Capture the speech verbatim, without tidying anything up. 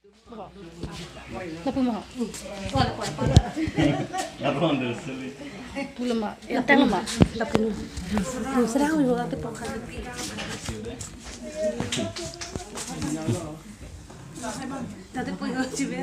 Lapu ma. Lapu ma. Pulama. Entang ma. Lapu. Sedang ibu ate pokha. Tadi po yo chibe.